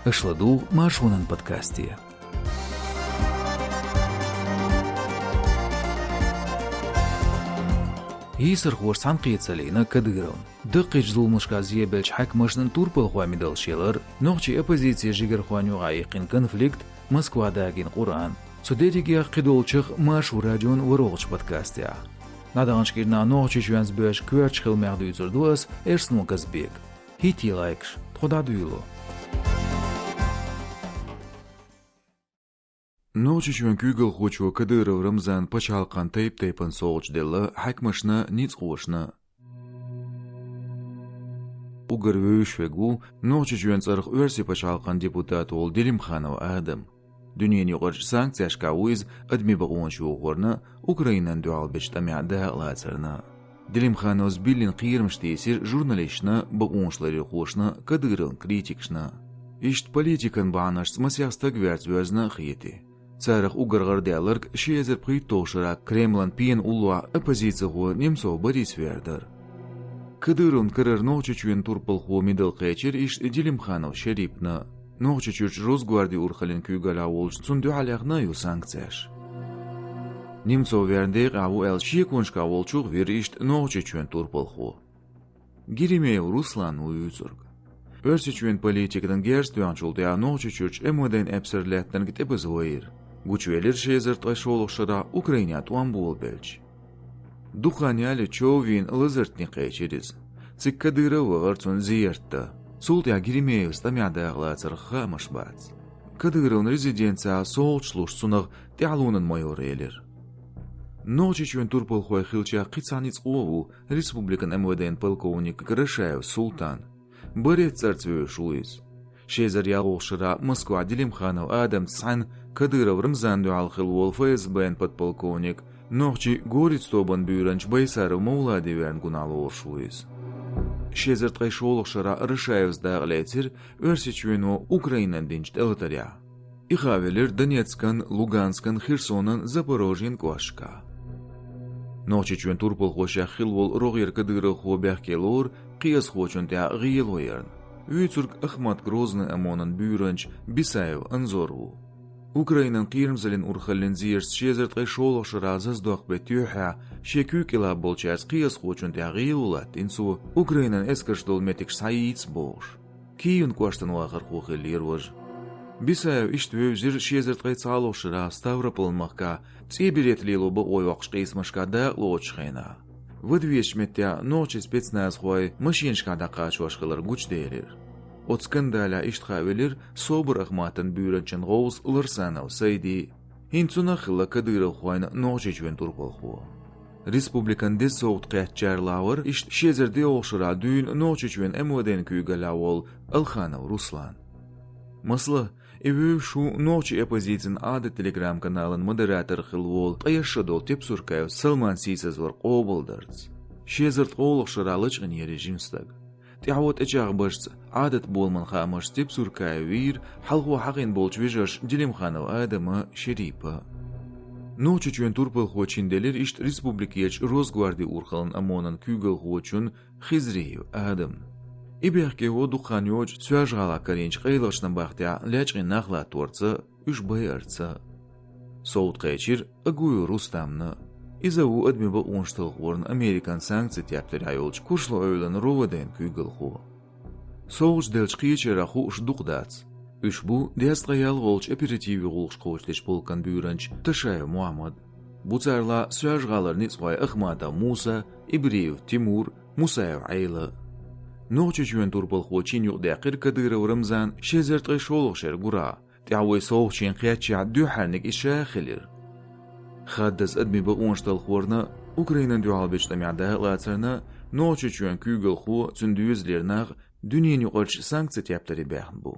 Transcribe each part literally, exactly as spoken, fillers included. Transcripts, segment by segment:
Аша ладугӀу Маршонан подкасте. Йийсархошца цхьаьна кхетам бина Кадыровна. Даккхийчу зуламашкахь зебеллачу хьаькамашна турпалхойн мидалш ялар, нохчийн оппозицин жигархойн юкъахь иккхина конфликт, Москвахь дагийна Къуръан. Цу дерригех кхидолчух Маршо радион ворхӀалгӀачу подкастехь. ДӀадаханчу кӀирнахь Нохчийчоьнца боьзначу коьртачу хиламех дуьйцур ду ас, Эрсано Казбека. ХӀиттийла лайкаш, тхо дӀадуьйло. Нохчийчоьнан куьйгалхочо Кадыров Рамзана пачхьалкхан тайп-тайпана совгӀаташ делла хьаькамашна, ницкъахошна. Уггар вевзаш верг ву Нохчийчоьнан цӀарах Оьрсийн пачхьалкхан депутат волу Делимханов Адам. Дуьненаюкъарчу санкцешкахь ву иза адамийн бакъонаш йохорна, Украинана дуьхьал бечу тӀамехь дакъалацарна. Делимхановс биллина кхерамаш тийсира журналисташна, бакъонашларъярхошна, Кадыровн критикашна. Иштта политикан бахьанашца масех стаг верца воьзна а хетий. Царах уггар гӀардаьлларг ши эзар пхийтталгӀачу шарахь Кремлан пенан уллохь оппозицихо Немцов Борис вер дара. Кадыровн карара Нохчийчоьнан турпалхо мидал кхечира иштта Делимханов Шерипна. Нохчийчуьрчу Росгвардин урхаллин куьйгаллехь волчу цунна дуьхьал яьхна а ю санкцеш. Немцов верна декъехь ву аьлла шеконашкахь волчух вира иштта Нохчийчоьнан турпалхо. Геремеев Руслан ву вуьйцург. Оьрсийчоьнан политикана герз тоьхначул тӀаьхьа Нохчийчуьрчу МВД-н эпсар лаьттинарг тӀебаза вайра. Гучувелира ши эзар ткъе шолгӀачу шарахь Украинехь тӀом болабелча. Дукха хан ялале чов вийна лазартник кхечира иза. Цига Кадыров вахара цунна зерат дан. Цул тӀаьхьа Геремеевс тӀамехь дакъалацарх хаамаш бац. Кадыровн резиденцехь совгӀаташ луш цунах тӀаьхьалонан майор элира. Нохчийчоьнан турпалхой хиллачех кхин цхьа ницкъахо а ву республикан МВД-н полковник Грошаев Султан. Борец цӀарца вевзаш ву иза. Ши эзар ялхолгӀачу шарахь Москвахь Делимханов Адамца цхьаьна Кадыров Рамзанна дуьхьал хилла волу ФСБ-н подполковник, нохчийн «Горец» тобанан буьйранча Байсаров Мовлади верна гунахь лоруш ву иза. Ши эзар ткъе шолгӀачу шарахь Грошаевс дакъалецира Оьрсийчоьно Украинана динчу тӀелатарехь. И хаа велира Донецкан, Луганскан, Херсонан, Запорожьен кӀошташкахь. Нохчийчоьнан турпалхошех хилла волу рогӀера кадыровхо бехке лору кхиазхочунна тӀехь гӀело ярна. Вуьйцург Ахмат-Грозный ОМОН-ан буьйранча Бисаев Анзор ву. Украинан кхерамзаллин урхаллин зерашца ши эзар ткъе шолгӀачу шарахь заздоккху беттан юьххьехь шен куьйга кӀелахь болчаьрца кхиазхочунна тӀехь гӀело латтийна цо, Украинан эскарш долу меттигаш схьайийца бохуш. Киевн кӀоштан вахархо хиллера важа. Бисаев иштта вевзира ши эзар ткъе цхьалгӀачу шарахь Ставрополан махкахь цӀен берет лело бакъо йоккхучу къийсамашкахь дакъалоцучу хенахь. Вада везачу меттехь нохчийн спецназхой машинашкахь дӀакхачош хилар гучуделира. Оцу скандалехь иштта хаа велира СОБР Ахматан буьйранчин гӀовс Ларсанов Сайди. ХӀинца цунах а хилла кадыровхойн Нохчийчоьнан турпалхо. Республикан деза совгӀат кхеттачарах вара иштта ши эзар диъолгӀачу шарахь дуьйна Нохчийчоьнан МВД-н куьйгаллехь волу Алханов Руслан. Масала, и вевзаш ву нохчийн оппозицин Ӏадат Telegram-каналан модератор хилла волу ткъе шо долу Тепсуркаев Салман сийсазвар къобалдарца. Ши эзар ткъолгӀачу шарахь лачкъийнера и жима стаг. ТӀаьхьо тӀечӀагӀбашца, Ӏадат боламан хаамашца Тепсуркаев вийра хьалхо хьахийна болчу вежарша Делимханов Адама, Шерипа. Нохчийчоьнан турпалхочун делира иштта республикерчу Росгвардин урхаллин ОМОН-ан куьйгалхочун Хизриев Адамна. И бехке ву дукха хан йоццуш Соьлжа-ГӀалахь карийначу къайлахчу набахтехь лечкъийна нах латторца, уьш байарца. СовгӀат кхечира Агуев Рустамна. Иза ву адамийн бакъонаш талхорна Американ санкцийн тептарехь йолчу Куршлу-Эвлан РОВД-н куьйгалхо. СовгӀаташ деллачу кхечарах хууш дукха дац. Уьш бу дезткъе ялхолгӀачу оперативан гӀуллакхаш кхочушдечу полкан буьйранча Ташаев Мухьаммад. Бу царалахь Соьлжа-ГӀалара ницкъахой Ахматов Муса, Ибриев Тимур, Мусаев Ӏела. Нохчийчоьнан турпалхочун юкъадаьккхира Кадыров Рамзан ши эзар ткъе шолгӀачу шеран гурахь, тӀаьхьо и совгӀаташ кхеттачохь дуьххьарниг иза ша а хилира. Хаддаза адамийн бакъонаш талхорна, Украинана дуьхьал бечу тӀамехь дакъалацарна, Нохчийчоьнан куьйгалхо, цуьнан доьзалера нах дуьненаюкъарчу санкцийн тептаре баьхна бу.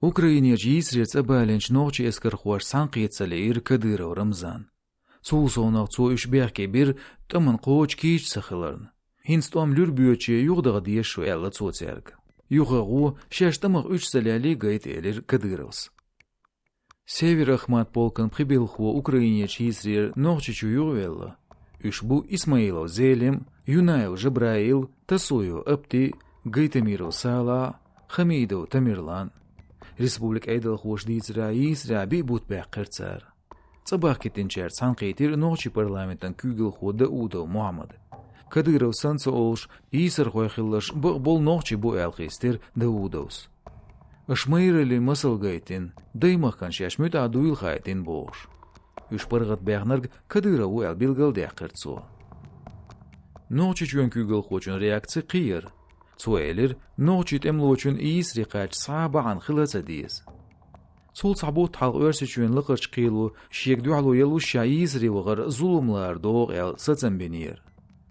Украинерчу йийсарера цӀа балийначу нохчийн эскархошца цхьаьна кхетам бина Кадыров Рамзан. Цул совнаха цо уьш бехке бира тӀаман кхочу кийча ца хиларна. ХӀинца тӀом луьра боьдуче юхадаха дезаш ду, аьлла цо цаьрга. Юха а гӀо, шаьш тӀамах уьш ца лелий гайта, элира Кадыровс. Север-Ахмат полкан пхи белхахо Украинерчу йийсарера Нохчийчу юхавелла. Уьш бу Исмаилов Зелим, Юнаев Жабраил, Тасуев Апти, Гайтамиров Сала, Хамидов Тамерлан. Республикан Ӏедалхоша дийцарехь, йийсарехь биъ бутт баьккхира цара. ЦӀа бахкийтинчаьрца цхьаьнакхийтира нохчийн парламентан куьйгалхо Даудов Мухьаммад. Кадыров санна ца олуш, йийсархой хиларш бакъ болу нохчий бу аьлла хестира Даудовс. Аша майраллин масал гайтина, даймахкана шаьш муьтӀахь дуйла хаийтина бохуш. Уьш паргӀатбаьхнарг Кадыров ву аьлла билгалдаьккхира цо. Нохчийчоьнан куьйгалхочун реакци кхин яра. Цо элира, нохчийн тӀемалочун йийсаре кхаьчча схьа а бахьана хила ца деза. Цул цхьа бутт хьалха Оьрсийчоьнан лакхарчу кхело шега дуьхьало ялушшехь йийсаре вахар зулам лара догӀу аьлла сацам бинера.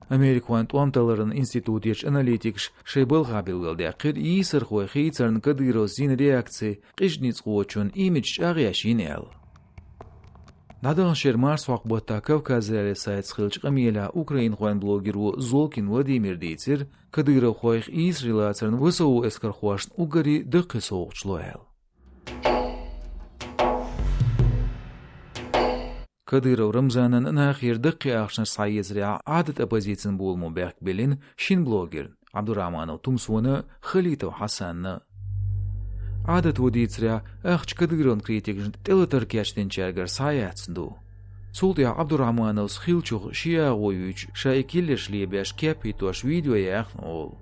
Америкахойн тӀом талларан институтехь аналитикаша шайн балхахь билгалдаьккхира, йийсархой хийцарна Кадыровс йина реакци къиза ницкъахочун имидж чӀагӀъеш йина аьлла. ДӀадаханчу шеран марсхьокху баттахь Кавказ.Реалии сайтца хиллачу къамелехь украинхойн блогеро Золкин Владимира дийцира, кадыровхойх йийсаре лацарна ВСУ эскархошна уггаре даккхий совгӀаташ ло аьлла. Кадыров Рамзанан нахера даккхий ахчанаш схьаэцарехь Ӏадат оппозицин боламо бехк биллина шина блогерна, Абдурахманов Тумсона, Халитов Хьасанна. Ӏадато дийцарехь, ахча Кадыровн критикашна тӀелатар кечдинчаьргара схьаяьцна ду. Цул тӀаьхьа Абдурахмановс хиллачух ши агӀо юьйцуш, ша и киллеш лебеш кеп хӀиттош видео яьхна олу.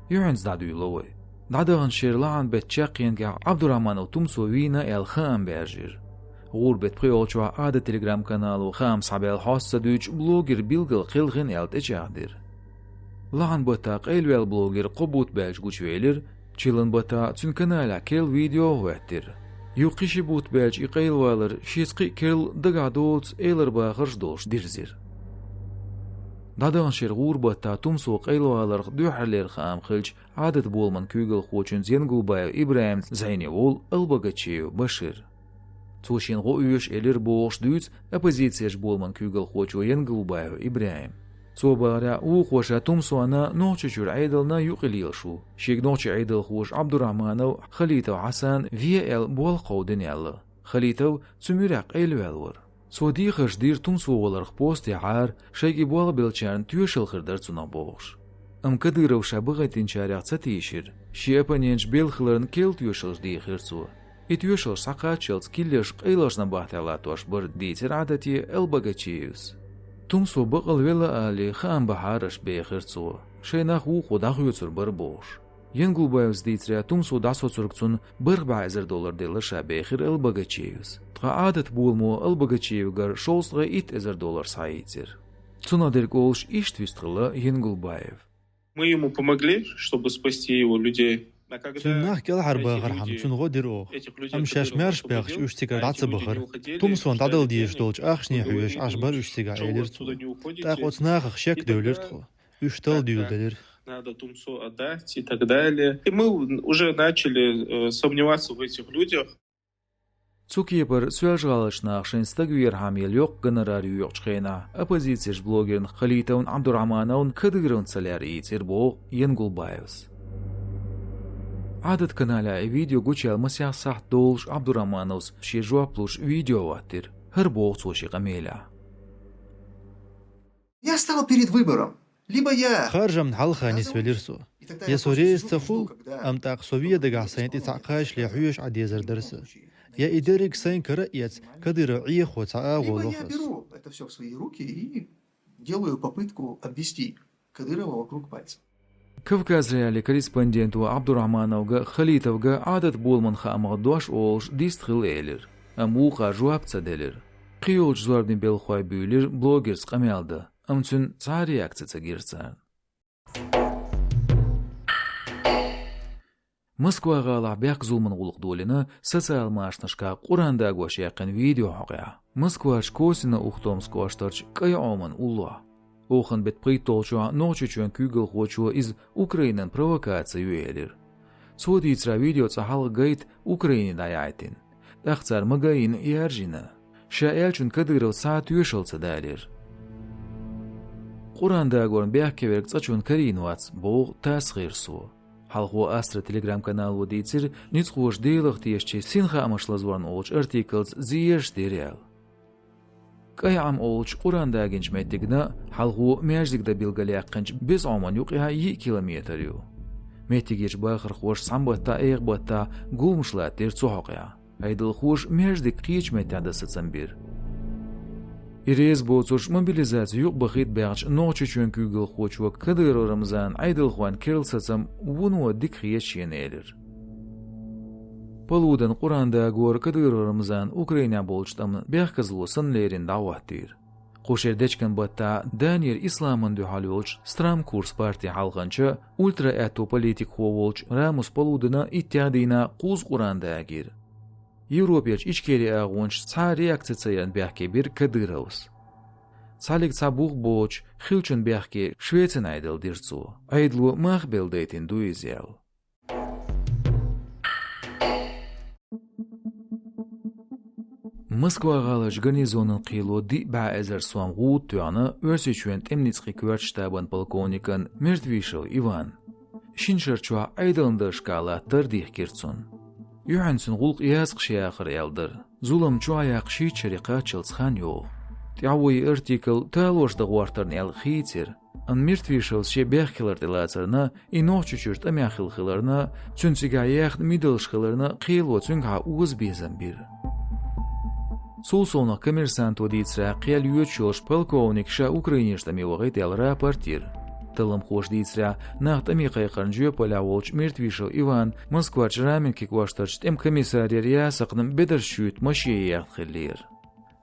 Юьхьанца дӀадуьйло вай. ДӀадаханчу шеран лахьан беттан чаккхенгахь Абдурахманов Тумсо вийна аьлла хаам баьржира. ГӀуран беттан пхоьалгӀачохь Ӏадат телеграм-канало хаам схьабаьлла хьоста ца дуьйцуш блогер билггал кхелхина аьлла тӀечӀагӀдира. Лахьан баттахь къайлаваьлла блогер кхо бутт баьлча гучувелира, чиллан баттахь цуьнан каналехь керла видео а хӀоьттира. Юха кхин ши бутт баьлча и къайлавалар шеца кхин а керла дагахь доцу элар бахарш долуш дирзира. ДӀадаханчу шеран гӀуран баттахь Тумсо къайлаваларх дуьххьарлера хаам хилча, Ӏадат боламан куьйгалхочуьнца Янгулбаев ИбрахӀимца зӀене волу Албогачиев Башир. Цо шена гӀо оьшу элира бохуш дуьйцу оппозицин боламан куьйгалхочо Янгулбаев ИбрахӀима. Цо бахарехь, вукхо ша Тумсона, Нохчийчуьра Ӏедална юкъа лелаш ву, шега нохчийн Ӏедалхоша Абдурахманов, Халитов Хьасан ве аьлла болх кховдийна аьлла. Халитов цу муьрехь къайлаваьлла вара. Цо дехарш дира Тумсо валарх постехьара, шайга и болх беллачарна тоьшалла хир дара цунах бохуш. Амма Кадыров ша бахийтинчарех ца тийшира, шен оппоненташ белла хиларна керла тоьшаллаш дийхира цо. И тоьшаллаш схьакхаччалц киллеш къайлахчу набахтехь латтош бара, дийцира Ӏадате Албогачиевс. Тумсо бакъ а велла алий, хаам бахьара аша, бехира цо. Шайн нах вукхо дӀахоьцур бара бохуш. Янгулбаевс дийцарехь, Тумсо дӀасоцург цунна бархӀ бӀе эзар доллар делла ша, бехира Албогачиевс. Ткъа Ӏадат боламо Албогачиевгара шовзткъе итт эзар доллар схьаийцира. Цунах дерг олуш иштта вистхилла Янгулбаев. Мы ему помогли, чтобы спасти его людей. А когда Цуьнан нах кӀелхьарбахархьама, цунна гӀо дира оха. Амма шаьш маьрша баьхча, уьш цигара дӀа ца бахара. Тумсона дӀадала дезаш долчу ахчане хьоьжуш Ӏаш бара уьш цигахь, элира цо. ТӀаккха оцу нахах шек девлира тхо. Уьш талла дуьйладелира. Надо Тумсо отдать и так далее. И мы уже начали, э, сомневаться в этих людях. Цу кепара Соьлжа-ГӀаларчу наха шайн стаг верхьама яла йоккха гонорар йоькъучу хенахь, оппозицин блогерна Халитовна, Абдурахмановна Кадыровна ца лаьара ийцира боху Янгулбаевс. Ӏадат каналехь и видео гучуяьлла масех сахьт долуш Абдурахмановс шен жоп луш видео хӀоттийра. ХӀара боху цо шен къамелехь. Я стал перед выбором. Либо я Харжамна хьалха нисвелира со. Я со реза ца хуьлу, амма тӀаккха со вен дагахь сайна тӀе цхьаъ кхачале хьоьжуш Ӏан дезар дара сан. Я и дерриг сайна кара а эцна, Кадыров Ӏехо цхьа агӀо лохо ас. Беру это всё в свои руки и делаю попытку обвести Кадырова вокруг пальца. Кавказ.Реалии корреспонденто Абдурахмановга, Халитовга Ӏадат боламан хаамах дош олуш дистхила элира, амма вукхара жоп ца делира. Кхин йолчу зорбанийн белхахой буьйлира блогерца къамел дан, амма цуьнан цхьа а реакци ца гира царна. Москва-гӀалахь бехк-зуламан гӀуллакх долийна социал машанашкахь Къуръан дагош яьккхина видео хьокъехь. Москварчу Косино-Ухтомск кӀоштарчу КӀайн Ӏоман уллохь. Оханан беттан пхийтталгӀачохь Нохчийчоьнан куьйгалхочо иза Украинан провокаци ю элира. Цо дийцарехь, видео цкъа хьалха гайта Украине дӀаяхьийтина. ТӀаккха цара магийна, яржийна. Ша аьллачунна Кадыровс цхьа а тоьшалла ца далийра. Къуръан дагорна бехке верг цкъачунна карийна вац, боху ТАСС гӀирсо. Хьалхо Астра телеграм-канало дийцира, ницкъахоша Делах тешачийн синхаамаш лазорна олучу артиклца зераш дира аьлла. КӀай Ӏам олучу Къуръан дагинчу меттигна хьалхо маьждиг дан билгалъяьккхинчу беза Ӏоман юкъехь йиъ километр ю. Меттигерчу бахархоша цхьана баттахь, эха баттахь гуламаш латтийра цу хьокъехь. Ӏедалхоша маьждиг кхечу меттехь дан сацам бира. И реза боцурш мобилизаци юкъабахийта баьхначу Нохчийчоьнан куьйгалхочо Кадыров Рамзана Ӏедалхойн керла сацам вуно дика хета шена элира. Палудан Къуръан дагор Кадыров Рамзана Украинехь болчу тӀамна бехказло санна лерина дӀахӀоттийра. Кху шеран дечкен баттахь Данера исламна дуьхьал йолчу Страм Курс партин хьалханча, ультра-аьтту политикхо волчу Рамус Палудана иттех дийнахь кхузза Къуръан дагийра. Европерчу Ичкери агӀончаша цхьа а реакци ца ярна бехке бира Кадыровс. Цхьаллиг цхьа бух боцуш хиллачун бехке Швецин Ӏедал дира цо. Ӏедало мах белла дайтина ду иза аьлла. Москва-гӀаларчу гарнизонан кхело диъ бӀе эзар сом гӀуда тоьхна Оьрсийчоьнан тӀеман ницкъийн коьртачу штабан полковникна Мертвишев Иванна. Шина шар чохь Ӏедалан даржашкахь латта тардихкира цунна. Юьхьанца гӀуллакх язкъаш яхар аьлла дара. Зулам чохь яккха шийтта шаре кхаччалц хан йогӀу. ТӀаьхьо и артикл талораш дан гӀортарна аьлла хийцира. Амма Мертвишевс шен бехк хилар тӀелацарна, и Нохчийчуьра тӀамехь хилла хиларна, цуьнан цигахь яьхна мидалш хиларна, кхело цуьнгахьа оза безам бира. Цул совнаха Коммерсанто дийцарехь, кхел йоьдуш йолуш полковник ша Украинерчу тӀаме вахийта аьлла рапорт йира. Талламхоша дийцарехь, нах тӀаме кхайкхарна жоьпаллехь волчу Мертвишев Иванна Москварчу Раменки кӀоштарчу тӀеман комиссарера ясакхна бедарш шуьйта машен ехна хиллера.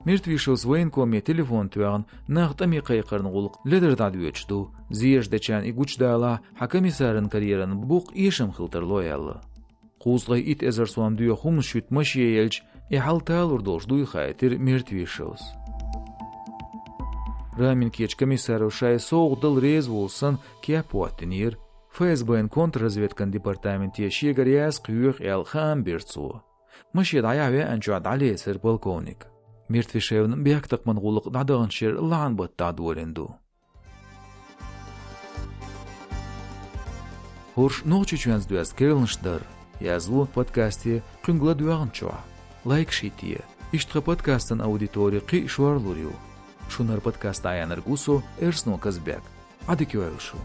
Мертвишевс военкоме телефон тоьхна, нах тӀаме кхайкхарна гӀуллакх ледара дӀадоьдуш ду, зераш дечарна и гучудалахь, хьан комиссаран карьеран букъ эшам хила тарло аьлла. Кхузткъе итт эзар сом доьху хӀуманаш шуьйта машен елча, и хьал талур долуш дуй хаийтира Мертвишевс. Раменкечу комиссаро ша и совгӀат дала реза волу санна кеп а хӀоттийнера, ФСБ-н контрразведкан департаменте шегара язкъ йоьху аьлла хаам бира цо. Машен дӀаяхьа веанчохь дӀалецира полковник. Мертвишевна бехктакхаман гӀуллакх дӀадаханчу шеран лахьан баттахь долийна ду. ХӀорш Нохчийчоьнца доьзна керланаш дара. Язло подкасте кхуьнга ладоьгӀначохь. Лайкаш йитте. Иштта тхан подкастан аудитори кхин а шорлур ю. Шуна хӀара подкаст дӀаяьхьнарг ву со, Эрсно Казбек. Ӏадика йойла шу.